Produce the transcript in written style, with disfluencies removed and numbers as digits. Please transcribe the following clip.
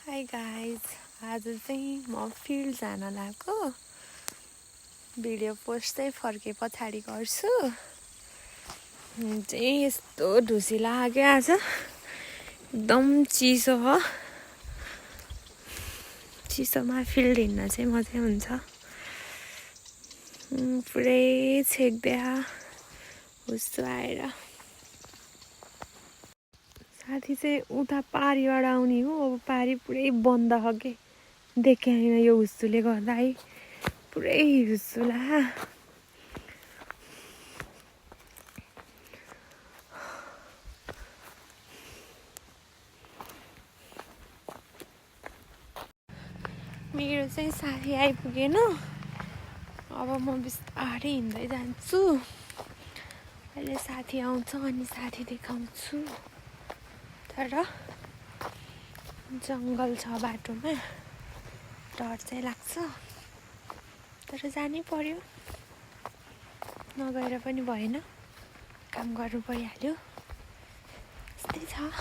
Hi guys, आज चाहिँ म फिल्ड जान लागेको भिडियो पोस्ट चाहिँ फर्के पछाडि गर्छु। चाहिँ यस्तो ढुसी लाग्यो आज, एकदम चिसो हो। चिसोमा फिल्ड हिँड्न चाहिँ मजै हुन्छ। पुरै छेक्दिया हुस्सो आएर। साथी चाहिँ उता पारीबाट आउने हो। अब पारी पुरै बन्द हो कि देखेन यो हुस्सुले गर्दा है, पुरै हुस्सुला। मेरो चाहिँ साथी आइपुगेन। अब म बिस्तारै हिँड्दै जान्छु। अहिले साथी आउँछ अनि साथी देखाउँछु। तर जङ्गल छ बाटोमा, डर चाहिँ लाग्छ। तर जानै पर्यो, नगएर पनि भएन, काम गर्नु परिहाल्यो। यस्तै छ।